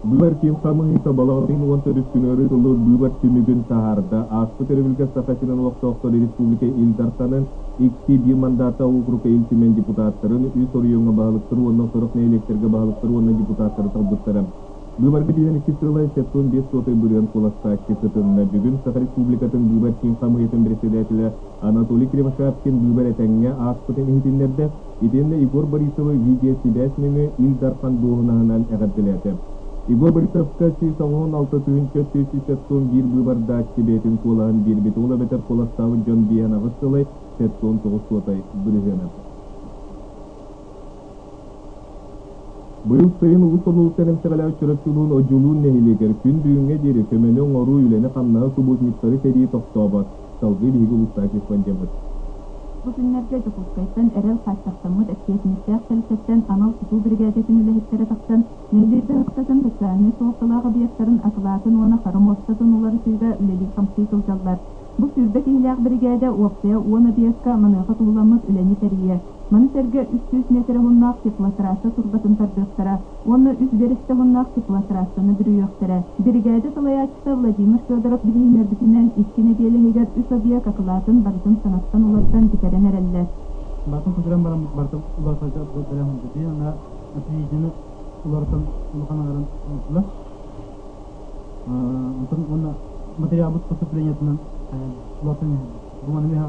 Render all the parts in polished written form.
Быыбар киин хамыыһыйата балаҕан 14 күнүгэр ыытыллыбыт быыбар түмүгүн таһаарда. Ааспыт өрөбүлгэ Саха сирин олохтоохторо республика Ил Дарханын, икки биир мандааттаах уокурукка Ил Түмэн депутаттарын, үс оройуоҥҥа баһылыктары уонна сорох нэһилиэктэргэ баһылыктары уонна депутаттары талбыттара. Быыбарга 52 сыала 75 суотай бырыан куоластааччы кытынна. Бүгүн Саха Республикатын быыбар киин хамыыһыйатын председателэ Анатолий Кривошапкин быыбар этэҥҥэ ааспытын иһитиннэрдэ. Итиэннэ Егор Борисовы видеосибээс нөҥүө Ил Дархан дуоһунаһынан эҕэрдэлээтэ. Егор Борисовка 186 471 быыбардааччы бэйэтин куолаһын биэрбит, ол эбэтэр куоластаабыт дьон 58 сылай 79 суотай бырыһыана. Быйыл сайын улус олуһуттан эмсэҕэлээбит Чурапчы улууһун Одьулуун нэһилиэгэр күн бүгүҥҥэ диэри көмөнү оҥоруу үлэни-хамнаһы субботниктары тэрийии тохтообот. Салгыы биһиги улуустаах корреспондеммыт. Бу күннэргэ Дьокуускайтан Эрэл хааччахтаммыт эппиэтинэстээх тэрилтэттэн анал тутуу биригээдэтин үлэһиттэрэ тахсан, нэһилиэк дьаһалтатын социальнай суолталаах объектарын акылаатын уонна хара муостатын уларытыыга үлэлии-хамсыы сылдьаллар. Бу 20 киһилээх биригээдэ уопсайа 10 объекка маныаха туһуламмыт үлэни тэрийиэ. Маны сэргэ 300 миэтэрэ уһуннаах теплотрасса турбатын тардыахтара уонна үс биэрэстэ уһуннаах теплотрассаны бүрүйүөхтэрэ. Биригээдэ салайааччыта Владимир Федоров билиһиннэрбитинэн, икки нэдиэлэ иһигэр үс объект акылаатын барытын саҥаттан уларытан бүтэрэн эрэллэр. Барытын көтүрэн баран барытын уларытарга бэлэм дии. Ана отведение уларытан улахан аҥарын оҥостулар. Онтон уонна материалбыт поступлениетынан уларытан иһэллэр. Бу маны миэхэ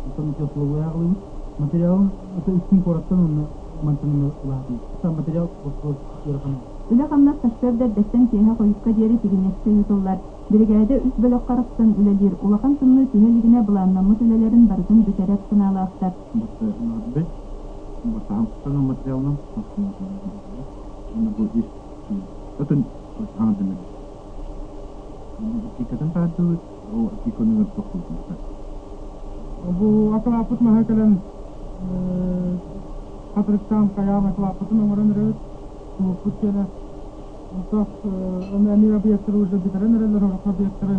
Онтон ити условия аҕалыбыт. Материалын аты үстүн куораттан уонна мантан улаатыы. Материал вопрос ыарахан. Үлэ-хамнас сарсыарда эрдэттэн киэһэ хойукка диэри тигинэччи ыытыллар. Биригээдэ үс бөлөххө арахсан үлэлиир. Улахан тымныы түһэ илигинэ былааннаммыт үлэлэрин барытын бүтэрэр санаалаахтар. Материалынан бу ис атын аҥардымыр. Иккитин таардыбыт, ол икки тохтолбуттар. Бу акылааппыт маһа кэлэн хатырыктаан хайаан акылааппытын оҥорон эрэбит. Тумуппут киэнэ. Онтох эмиэ объекттары уже бүтэрэн эрэллэр, орох объекттары.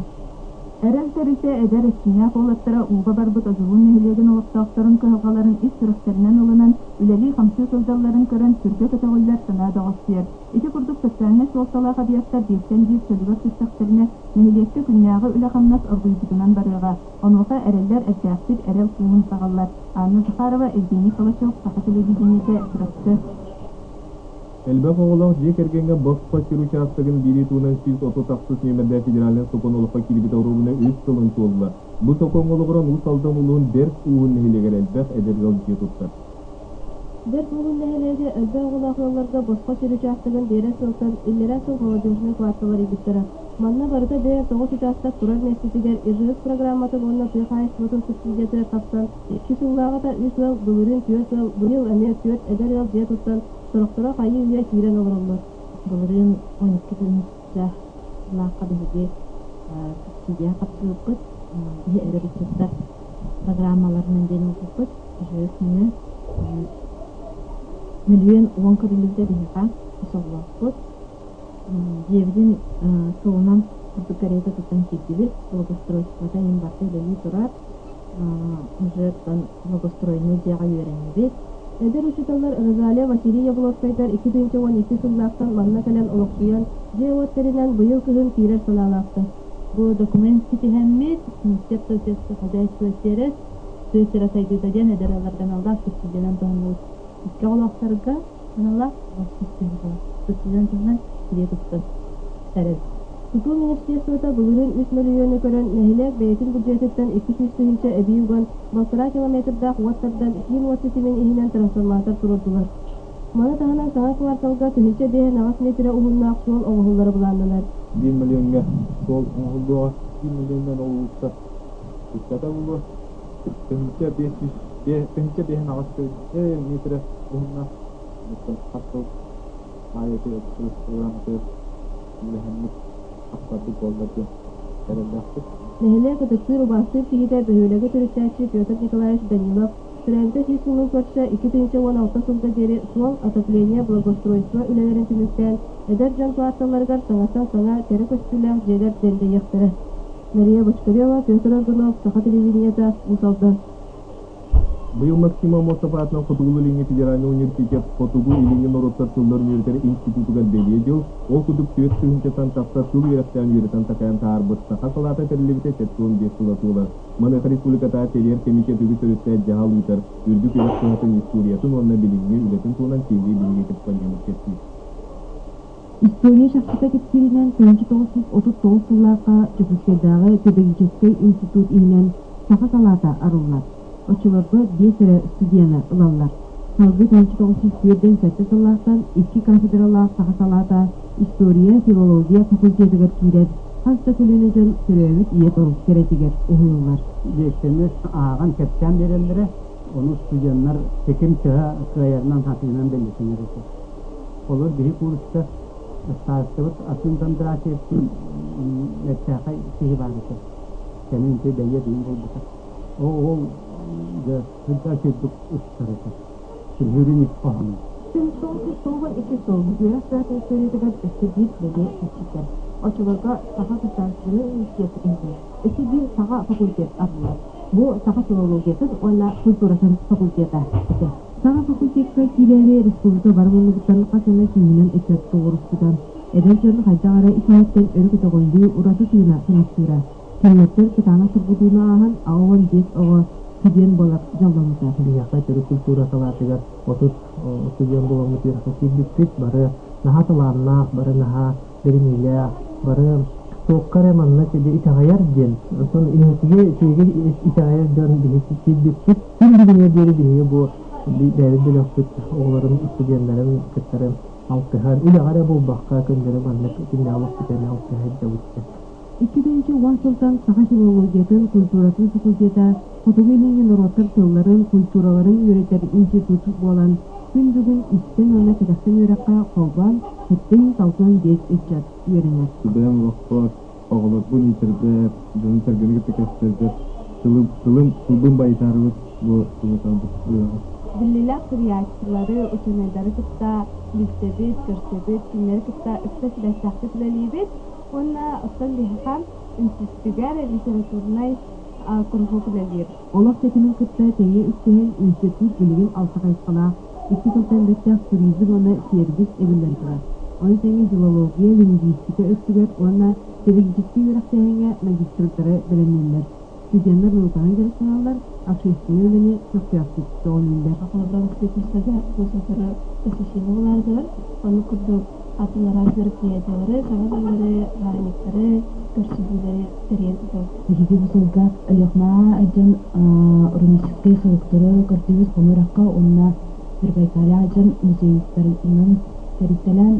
Эрэл тэрилтэ эдэр эрчимнээх уолаттара ууга барбыт Одьулуун нэһилиэгин олохтоохторун кыһалҕаларын ис сүрэхтэринэн ылынан, үлэлии-хамсыы сылдьалларын көрөн, сүргэ көтөҕүллэр, санаа бөҕөхсүйэр. Ити курдук социальнай суолталаах объектар бииртэн биир чөлүгэр түстэхтэринэ, нэһилиэккэ күннээҕи үлэ-хамнас оргуйбутунан барыаҕа. Онуоха эрэллэр эрдээхтик эрэл кууһун саҕаллар. Анна Захарова, Евгений Калачев, Саха телевидениетэ, Чурапчы. Элбэх оҕолоох дьиэ кэргэҥҥэ босхо сир учаастагын биэрии туһунан 138 нүөмэрдээх федеральнай сокуон олоххо киирбитэ оруобуна үс сылын туолла. Бу сокуоҥҥа олоҕуран Уус Алдан улууһун Бэрт Ууһун нэһилиэгэр элбэх эдэр ыал дьиэ туттар. Бэрт Ууһун нэһилиэгэ элбэх оҕолоох ыалларга босхо сир учаастагын биэрэр сыалтан иллэрээ сыл молодежнай квартал арыйбыттара. Манна барыта 59 учаастак турар миэстэтигэр ИЖС программатын уонна тыа хаһаайыстыбатын субсидиятыгар хапсан, икки сыллааҕыта үс ыал, былырыын түөрт ыал, быйыл эмиэ түөрт эдэр ыал дьиэ туттан, сорохторо хайыы-үйэ киирэн олороллор. Былырыын 12 тыһыынча сыллаахха биһиги субсидия хапсыбыппыт. Биһи эдэр ыччаттар программаларынан диэн ылбыппыт. ИЖС нөҥүө 1 010 000 көрүллүбүтэ биһиэхэ соллоохпут. Дьиэбитин сылынан курдук кэриэтэ туттан киирдибит. Благоустройствота иһин барыта үлэлии турар. Уже оттон благоустроеннай дьиэҕэ үөрэннибит. Эдэр учууталлар Розалия, Василий Ябловскайдар 2012 сыллаахтан манна кэлэн олохсуйан, дьиэ-уот тэринэн быйыл кыһын киирэр санаалаахтар. Бу документ ситиһэммит, Министерство сельского хозяйства СРС тыа сирэ сайдыыта диэн эдэр ыалларга аналлаах субсидиянан туһанныбыт. Икки оҕолоохторго аналлаах субсидиянан туһанан дьиэ туттан эрэбит. Тутуу министерствота былырыын 3 мөлүйүөнү көрөн, нэһилиэк бэйэтин бюджетыттан 200 тыһыынча эбии уган, 6,5 километрдаах уот тардан, киин уот ситимин иһинэн трансформатор туруордулар. Маны таһынан саҥа кварталга 1058 миэтэрэ уһуннаах суол оҥоһуллара былааннанар. 1 миллиоҥҥа суол оҥоһуллуоҕа, 1 миллионунан ол уулусса устата буолуо. 1500 1058 миэтэрэ уһуннаах. Хас сыл аайы программатыгар үлэһэммит хапсарбыт буоллар диэн эрэллээхпит. Нэһилиэк ытыктыыр убаастыыр киһитэ бөһүөлэги төрүттээччи Петр Николаевич Данилов төрөөбүтэ 100 сылын көрсө 2016 сылга диэри суол, отопление, благоустройство үлэлэрин түмүктээн, эдэр дьон кварталларыгар саҥаттан саҥа кэрэ көстүүлээх дьиэлэр дьэндэйиэхтэрэ. Мария Бочкарева, Петр Аргунов, Саха телевидениета, Уус Алдан. Быйыл Максим Аммосов аатынан Хотугулуу-Илиҥҥи федеральнай университет Хотугу Илиҥҥи норуоттар тылларын үөрэтэр институтугар бэлиэ дьыл, ол курдук 4000-тан тахса тыл үөрэхтээн үөрэтэн-такайан таһаарбыт саха салаата тэриллибитэ 75 сыла туолар. Маныаха республикатааҕы тэрийэр кэмитиэт үгүс өрүттээх дьаһал ыытар, үрдүк үөрэх кыһатын историятын уонна билиҥҥи үлэтин туһунан сиһилии биһиги корреспондеммыт кэпсиир. История чахчыта кэпсииринэн, 1939 сыллаахха Дьокуускайдааҕы педагогическай институт иһинэн саха салаата арыллар. Оччолорго биэс эрэ студены ылаллар. Салгыы 1947 сыллаахтан икки кафедралаах саха салаата история, филология факультетыгар киирэр, хас да көлүөнэ дьон төрөөбүт ийэ тыл кэрэтигэр уһуйуллар. Лекцияны ааҕан кэпсээн биэрэллэрэ, ону студеннар ким төһө кыайарынан хатыынан бэлиэтэнэр этэ. Олор биһи курска ыстаарыстыбыт Аким Кондратьевтыын бэртээхэй киһи баар этэ. Кэлин ити бэйиэ диэн буолбута. Ол дьэ сылдьар курдук устар этэ. Сүрүн ис хоһооно. 1992 сыл үөрэх кыһатын историятыгар өссө биир бэлиэ кэпсэтэр. Оччолорго Саха государственнай университет иһинэн өссө биир саҥа факультет арыллар. Бу саха филологиятын уонна культуратын факультета этэ. Саҥа факультекка киирээри республика бары муннугуттан хас эмэ сүүһүнэн ыччат тоҕуоруспута. Эдэр дьон хайдах эрэ ис-иһиттэн өрө көтөҕүллүү ураты тыына кынаттыыра. Кинилэртэн кытаанах тургутууну ааһан 85 оҕо студент буолар дьолломмута. Биһиэхэ төрүт культура салаатыгар 30 студент буоламмыт үөрэххэ киирбиппит. Бары наһаа талааннаах, бары наһаа бэриниилээх, бары туохха эрэ манна итэҕэйэр диэн. Онтон инникигэ үчүгэйгэ итэҕэйэр дьон биһиги киирбиппит. Күн бүгүнүгэр диэри биһиги бу бэйэбит бөлөхпүт оҕолорун, студеннарын кыттары алтыһан, үлэҕэ эрэ буолбакка, көннөрү маннык күннээҕи олохпут эмиэ алтыһа сылдьабыт. 2010 сылтан саха филологиятын, культуратын факультета Хотугу Илиҥҥи норуоттар тылларын, культураларын үөрэтэр институт буолан, күн бүгүн истэн уонна кэтэхтэн үөрэххэ холбоон 765 ыччат үөрэнэр. Бэйэм олохпор оҕолорбун иитэрбэр, дьону-сэргэни кытта кэпсэтэрбэр тылым, тылым, тылбын байытаарыбыт бу тылы талбыт үөрэҕим. Биллиилээх суруйааччылары, учуонайдары кытта билсэбит, көрсөбүт, кинилэри кытта ыкса сибээстээхтик үлэлиибит. Уонна оттон биһиэхэ институтугар литературнай куруһуок үлэлиир. Олох тэтимин кытта тэҥҥэ үктэһэн институт билигин алта хайысхалаах, икки сылтан бэттэх туризм уонна сервис эбиллэн турар. Ону тэҥэ филология, лингвистика өттүгэр уонна педагогическай үөрэхтээһиҥҥэ магистрдары бэлэмнииллэр. Студеннар науканан дьарыктаналлар, общественнай үлэни көхтөөхтүк көҕүлүүллэр. Холобура, Воскресенскайга госоперы посещение булаардылар. Ону курдук атын араас мероприятиялары, саҥа дьыллары, бырааһынньыктары, көрсүһүүлэри тэрийэн ыытабыт. Биһиги бу сылга Өлүөхүмэҕэ дьон руническай суруктары көрдүбүт хомуйрахха уонна Прибайкалье дьон музейдарынан кэрийтэлээн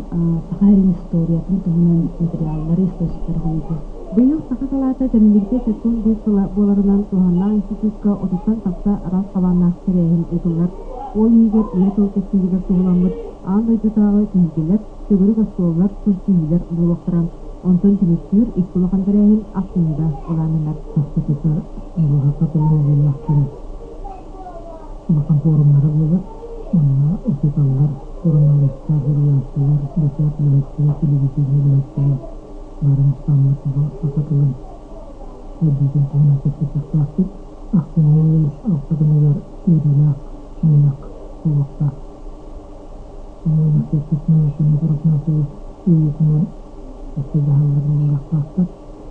Саха сирин историятын туһунан материаллары, источниктары хомуйдубут. Быйыл саха салаата тэриллибитэ 75 сыла буоларынан туһааннаах институкка отуттан тахса араас хабааннаах тэрээһин ыытыллар. Ол иһигэр ийэ тыл кэскилигэр туһуламмыт аан дойдутааҕы түһүлгэлэр, төгүрүк остуоллар, көрсүһүүлэр буолуохтара. Онтон түмүктүүр икки улахан тэрээһин ахсынньыга былааннанар. Бастакыта саха тылын буллахтарын улахан форумнара буолар. Онно учууталлар, суруналыыстар, суруйааччылар, бэчээт үлэһиттэрэ, телевидение үлэһиттэрэ бары мустаммыт бу саха тылын сайдыытын туһунан кэпсэтиэхтээхпит. Ахсынньы алта күнүгэр үөрүүлээх мунньах буолуохтаах. Мунньах чэрчитинэн Тимур Афанасьевич үөйүүтүнэн өссө дьаһаллар ылыллыахтаахтар.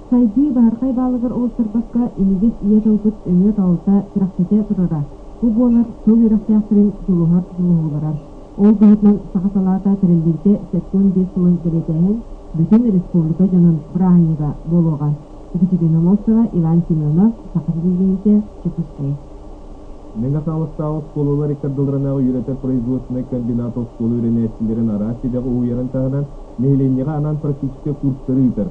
Сайдыы баһырхай баалыгар оҕустарбакка имигэс ийэ тылбыт өҥө-талта кэрэхсэтэ турара. Бу буолар тыл үөрэхтээхтэрин дьулуһар дьулуһуулара. Ол быһыытынан саха салаата тэриллибитэ 75 сылын бэлиэтээһин бүтүн республика дьонун бырааһынньыга буолуоҕа. Екатерина Мостова, Иван Семенов, Саха телевидениетэ, Дьокуускай. Мэҥэ Хаҥаластааҕы оскуолалар икки ардыларынааҕы үөрэтэр-производственнай комбинат оскуола үөрэнээччилэрин араас идэҕэ уһуйарын таһынан, нэһилиэнньэҕэ анаан практическай курстары ыытар.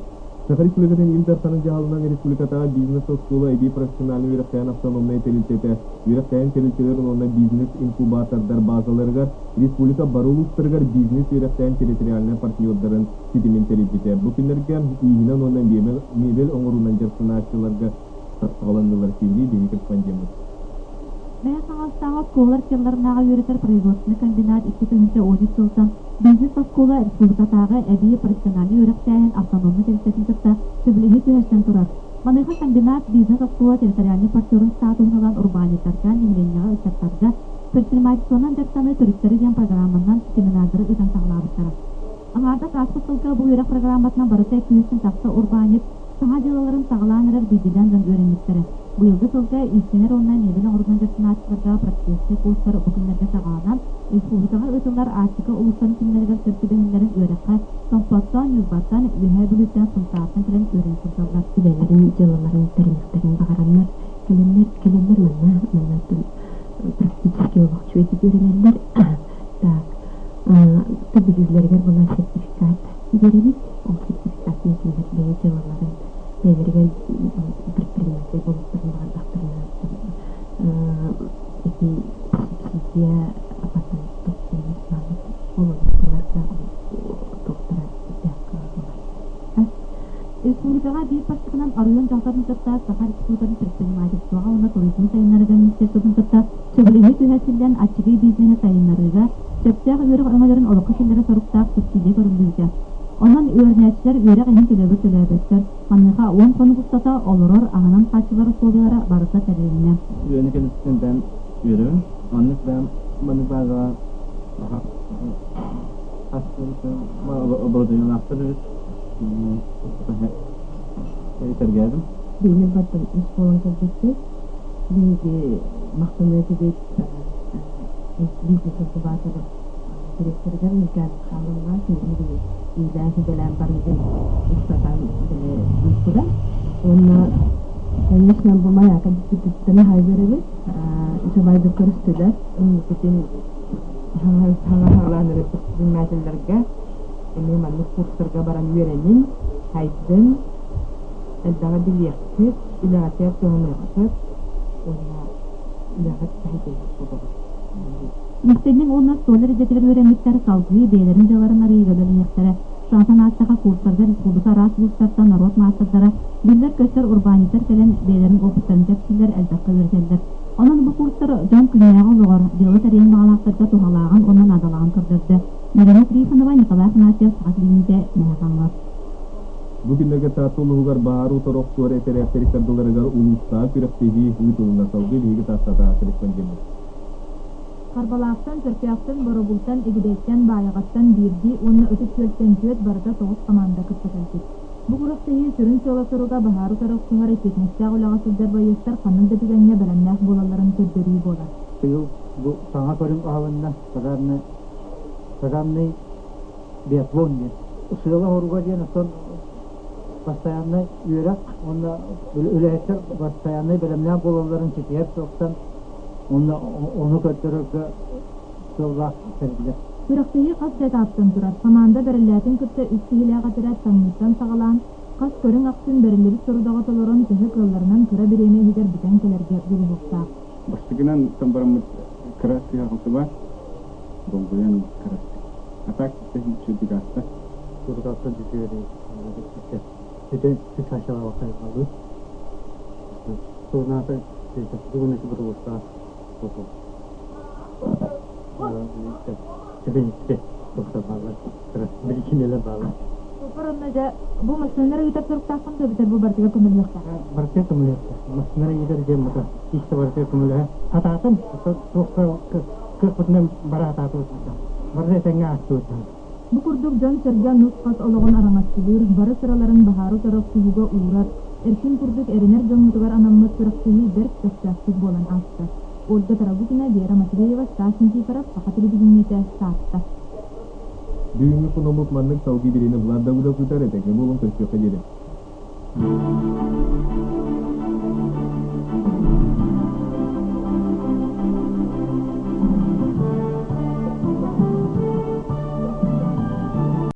Саха Республикатын Ил Дарханын дьаһалынан республикатааҕы бизнес-оскуола эбии профессиональнай үөрэхтээһин автономнай тэрилтэтэ үөрэхтээһин тэрилтэлэрин уонна бизнес-инкубатордар базаларыгар республика бары улуустарыгар бизнес-үөрэхтээһин территориальнай партнердарын ситимин тэрийбитэ. Бу күннэргэ ииһинэн уонна мебель оҥоруунан дьарыктанааччыларга саҕаланнылар сиһилии биһиги корреспондеммыт. Мэҥэ Хаҥаластааҕы оскуолалар тылларынааҕы үөрэтэр производственнай комбинат 2013 сылтан Маныаха комбинат бизнес-оскуола территориальнай партнерун статуһун ылан урбаанньыттарга, нэһилиэнньэҕэ, ыччаттарга предпринимательствонан дьарыктаныы төрүттэрэ диэн программанан семинардары ыытан саҕалаабыттара. Аҥаардас ааспыт сылга бу үөрэх программатынан барыта 200 тахса урбаанньыт саҥа дьыалаларын саҕалаан эрэр биирдиилээн дьон үөрэммиттэрэ. Быйылгы сылга иистэнэр уонна миэбэл оҥорунан дьарыктанааччыларга практическай курстар бу күннэргэ саҕаланан, республикаҕа ыытыллар Арктика улуустарын күннэригэр сөп түбэһиннэрэн үөрэххэ Томпоттон, Ньурбаттан, Үөһээ Бүлүүттэн, Сунтаартан кэлэн үөрэнэ сылдьаллар. Үлэлэрин, дьыалаларын тэриниэхтэрин баҕараннар кэлэннэр, кэлэллэр манна, манна практически олох үчүгэйдик үөрэнэллэр. Так, төбүлүүллэригэр була сертификат биэрэбит. Ол сертификатынан кинилэр бэйэ дьыалаларын бэйэлэригэр предприниматель буолуохтарын баҕардахтарына ити субсидия аппаратын ол олорго туохтара сүрдээх кыаллар. Республикаҕа биир бастакынан оройуон дьаһалтатын кытта Саха Республикатын предпринимательствоҕа уонна туризмы сайыннарыыга министерствотын кытта сөбүлэһии түһэрсиллэн аччыгый бизнеһи сайыннарыыга сөптөөх үөрэх өҥөлөрүн олоххо киллэрэр соруктаах субсидия көрүллүбүтэ. Онон үөрэнээччилэр үөрэх иһин төлөбүр төлөөбөттөр. Маныаха уон хонук устата олорор, аһынан хааччыллар условиялара барыта тэрилиннэ. Үөрэнэ кэлиттэн бэйэм үөрэбин. Маннык бэйэм маннык базаҕа оборудованиелаахтар эбит. Сэргээдим. Биһиги бардым үс буолан кэлбиппит. Биһиги махтаныа этибит бизнес-инкубатор директорыгар Николай Михайловна кинини иилээн сүбэлээн барыыгын устатан ыыппыта. Уонна конечно бу Майака бүппүтүттэн аһай үөрэбит. Үчүгэйдик көрүстүлэр. Инникитин саҥа саҕалаан эрэр предпринимателлэргэ эмиэ маннык курстарга баран үөрэнин, сайдын, элбэҕи билиэххит, үлэҕитигэр туһаныаххыт уонна үлэҕит сайдыылаах буолуоҕа. Иистэнньэҥ уонна столяр идэтигэр үөрэммиттэр салгыы бэйэлэрин дьыалаларын арыйыыга үлэлэһиэхтэрэ. Шансан ааттаха курстарга республика араас улуустартан норуот маастардара, биллэр-көстөр урбаанньыттар кэлэн бэйэлэрин опыттарын кэпсииллэр, элбэххэ үөрэтэллэр. Онон бу курстар дьон күннээҕи олоҕор, дьыала тэрийэн баҕалаахтарга туһалааҕын уонна наадалааҕын көрдөрдө. Марина Трифонова, Николай Афанасьев, Саха телевидениетэ, Мэҥэ Хаҥалас. Бу күннэргэ Таатта улууһугар баһаар утары охсуор этэрээттэр ыккардыларыгар улуустааҕы күрэхтэһии ыытылынна. Салгыы биһиги Тааттатааҕы корреспондеммыт. Харбалаахтан, Чөркөөхтөн, Боробултан, Игидэйтэн, Баайаҕаттан биирдии уонна Ытык Күөлтэн түөрт барыта тоҕус хамаанда кытта кэлбит. Бу күрэхтэһии сүрүн сыала-соруга баһаары утары охсуһар эппиэтинэстээх үлэҕэ сылдьар байыастар ханнык да түгэҥҥэ бэлэмнээх буолалларын көрдөрүү буолар. Быйыл бу саҥа көрүҥ аһылынна пожарный пожарный биатлон диэн. Сыала-соруга диэн оттон постояннай үөрэх уонна үлэһиттэр постояннай бэлэмнээх буолалларын ситиһэр сыалтан уонна ону көрдөрөргө сыаллаах тэриллэр. Күрэхтэһии хас да этаптан турар. Хамаанда бэриллээтин кытта үс киһилээх этэрээт таҥныыттан саҕалаан, хас көрүҥ ахсын бэриллибит сорудаҕы толорон төһө кыалларынан кыра бириэмэ иһигэр бүтэн кэлэргэ дьулуһуохтаах. Бастакынан бараммыт кыра сыһа-халты баар, долгуйан кыра. А так үчүгэй ааста. Сурутааттан үчүгэй Ити сачалаабакка Сунаата бүгүн Биличинелер баалар. Суоппар онно дьэ бу массыыналары ыытар соруктааххын дуо эбэтэр бу барытыгар көмөлөһүөхтээх? Барытыгар көмөлөһүөхтээх. Массыыналары ыытар диэн бата истэ барытыгар көмөлөһө сатаатым. Туохха кыахпытынан бара сатаатыбыт. Барыта этэҥҥэ аастыбыт. Бу курдук дьон-сэргэ нус-хас олоҕун араҥаччылыыр, бары сыраларын баһаары утары охсуһууга уурар, эркин курдук эрэнэр дьоммутугар анаммыт күрэхтэһии бэрт көхтөөхтүк буолан ааста. Ольга Тарабукина, Вера Матвеева, Стас Никифоров, Саха телевидениетэ, Таатта. Бүгүҥҥү хономмут маннык салгыы бириэмэ Влад Давыдов ыытар, этэҥҥэ буолуҥ, көрсүөххэ диэри.